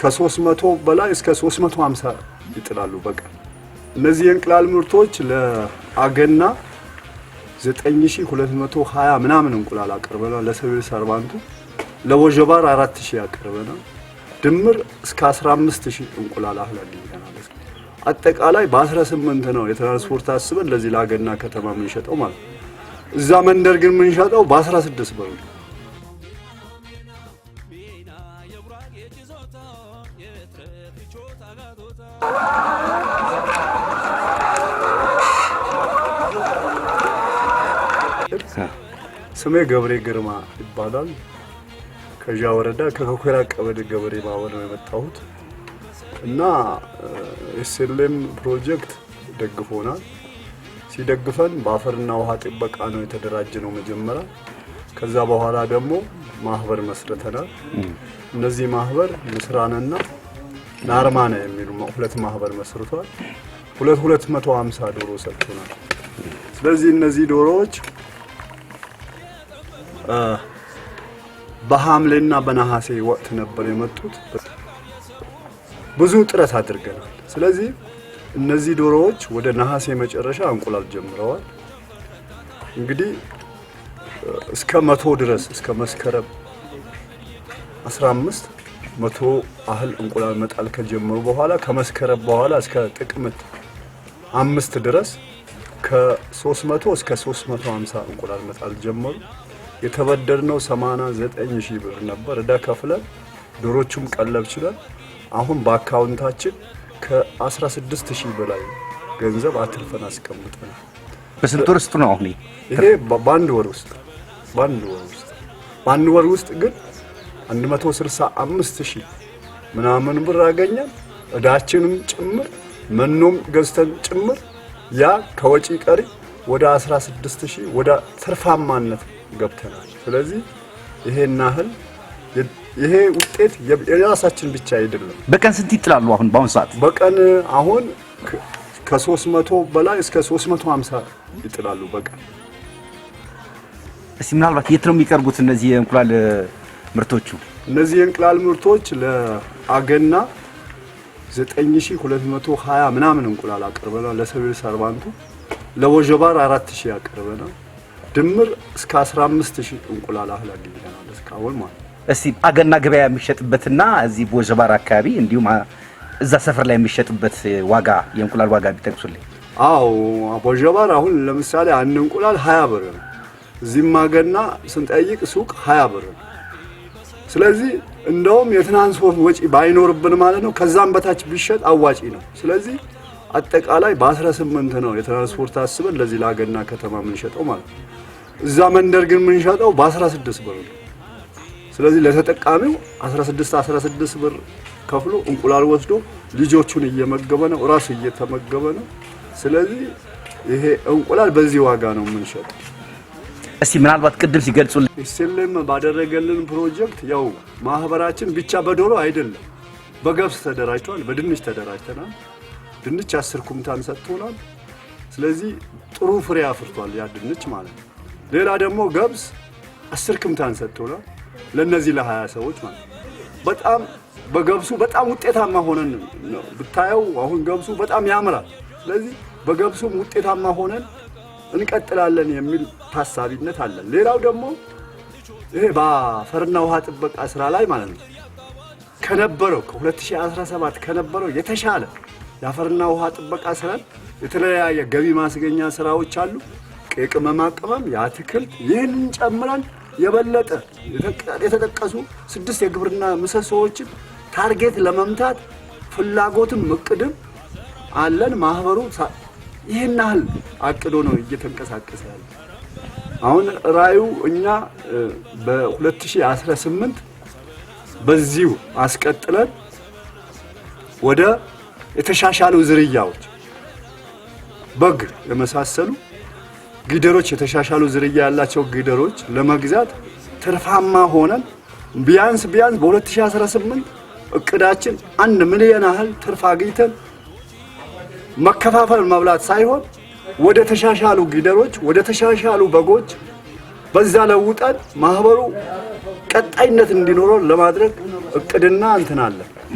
ከ300 በላይ እስከ 350 ይጥላሉ በቀን። እነዚህ የእንቁላል ምርቶች ለአገና 9220 ምናምን እንቁላል አቅርበናል። ለ civil servant ኡ ለወጀባር 4000 አቅርበናል። ድምር እስከ 15000 እንቁላል አህል አግኝተናል። አጠቃላይ በ18 ነው የትራንስፖርት አስበን ለዚህ ለአገና ከተማ የምንሸጠው ማለት ነው። እዛ መንደር ግን የምንሸጠው በ16 ብር ነው። ስሜ ገብሬ ግርማ ይባላል። ከዣ ወረዳ ከኮኮራ ቀበሌ ገበሬ ማህበር ነው የመጣሁት እና SLM ፕሮጀክት ደግፎናል። ሲደግፈን በአፈርና ውሃ ጥበቃ ነው የተደራጀ ነው መጀመሪያ። ከዛ በኋላ ደግሞ ማህበር መስርተናል። እነዚህ ማህበር ምስራንና ናርማነ የሚሉ ሁለት ማህበር መስርቷል። 250 ዶሮ ሰጥቶናል። ስለዚህ እነዚህ ዶሮዎች በሐምሌና በነሐሴ ወቅት ነበር የመጡት። ብዙ ጥረት አድርገናል። ስለዚህ እነዚህ ዶሮዎች ወደ ነሐሴ መጨረሻ እንቁላል ጀምረዋል። እንግዲህ እስከ 100 ድረስ እስከ መስከረም 15 100 አህል እንቁላል መጣል ከጀመሩ በኋላ ከመስከረም በኋላ እስከ ጥቅምት 5 ድረስ ከ300 እስከ 350 እንቁላል መጣል ጀመሩ። የተበደርነው 89 ሺህ ብር ነበር። እዳ ከፍለን ዶሮቹም ቀለብ ችለን አሁን በአካውንታችን ከ16 ሺህ በላይ ገንዘብ አትርፈን አስቀምጠናል። በስንት ወር ውስጥ ነው አሁን ይሄ? በአንድ ወር ውስጥ ግን 165 ሺህ ምናምን ብር አገኘን። እዳችንም ጭምር መኖም ገዝተን ጭምር ያ ከወጪ ቀሪ ወደ 16 ሺህ ወደ ትርፋማነት ገብተናል። ስለዚህ ይሄን ያህል ይሄ ውጤት የራሳችን ብቻ አይደለም። በቀን ስንት ይጥላሉ አሁን በአሁን ሰዓት? በቀን አሁን ከ300 በላይ እስከ 350 ይጥላሉ በቀን። እስቲ ምናልባት የት ነው የሚቀርቡት እነዚህ የእንቁላል ምርቶቹ? እነዚህ የእንቁላል ምርቶች ለአገና 9220 ምናምን እንቁላል አቅርበናል። ለ civil servant ኡ ለወጀባር 4000 አቅርበናል። ድምር እስከ 15000 እንቁላል አህል አግኝተናል እስካሁን ማለት ነው። እስቲ አገና ገበያ የሚሸጥበትና እዚህ ቦጀባር አካባቢ እንዲሁም እዛ ሰፈር ላይ የሚሸጥበት ዋጋ የእንቁላል ዋጋ ቢጠቅሱልኝ። አዎ፣ ቦጀባር አሁን ለምሳሌ አንድ እንቁላል 20 ብር ነው። እዚህም አገና ስንጠይቅ ሱቅ 20 ብር ነው። ስለዚህ እንደውም የትራንስፖርት ወጪ ባይኖርብን ማለት ነው ከዛም በታች ቢሸጥ አዋጪ ነው። ስለዚህ አጠቃላይ በ18 ነው የትራንስፖርት አስበን ለዚህ ለአገና ከተማ የምንሸጠው ማለት ነው። እዛ መንደር ግን የምንሸጠው በ16 ብር ነው። ስለዚህ ለተጠቃሚው 16 16 ብር ከፍሎ እንቁላል ወስዶ ልጆቹን እየመገበ ነው፣ እራሱ እየተመገበ ነው። ስለዚህ ይሄ እንቁላል በዚህ ዋጋ ነው የምንሸጠው። እስቲ ምናልባት ቅድም ሲገልጹ SLM ባደረገልን ፕሮጀክት ያው ማህበራችን ብቻ በዶሮ አይደለም፣ በገብስ ተደራጅቷል፣ በድንች ተደራጅተናል። ድንች 10 ኩንታል ሰጥቶናል። ስለዚህ ጥሩ ፍሬ አፍርቷል ያ ድንች ማለት ነው። ሌላ ደግሞ ገብስ 10 ኩንታል ሰጥቶናል ለነዚህ ለ20 ሰዎች ማለት ነው። በጣም በገብሱ በጣም ውጤታማ ሆነን ነው ብታየው፣ አሁን ገብሱ በጣም ያምራል። ስለዚህ በገብሱም ውጤታማ ሆነን እንቀጥላለን የሚል ታሳቢነት አለን። ሌላው ደግሞ ይሄ በአፈርና ውሃ ጥበቃ ስራ ላይ ማለት ነው ከነበረው ከ2017 ከነበረው የተሻለ የአፈርና ውሃ ጥበቃ ስራን የተለያየ ገቢ ማስገኛ ስራዎች አሉ። የቅመማ ቅመም፣ የአትክልት ይህንን ጨምረን የበለጠ የተጠቀሱ 6 የግብርና ምሰሶዎችን target ለመምታት ፍላጎትም እቅድም አለን። ማህበሩ ይህን ያህል አቅዶ ነው እየተንቀሳቀሰ ያለ። አሁን ራዕዩ እኛ በ2018 በዚሁ አስቀጥለን ወደ የተሻሻሉ ዝርያዎች በግ የመሳሰሉ ጊደሮች የተሻሻሉ ዝርያ ያላቸው ጊደሮች ለመግዛት ትርፋማ ሆነን ቢያንስ ቢያንስ በ2018 እቅዳችን 1 ሚሊዮን ያህል ትርፍ አግኝተን መከፋፈል መብላት ሳይሆን ወደ ተሻሻሉ ጊደሮች ወደ ተሻሻሉ በጎች በዛ ለውጠን ማህበሩ ቀጣይነት እንዲኖረው ለማድረግ እቅድና እንትን አለ።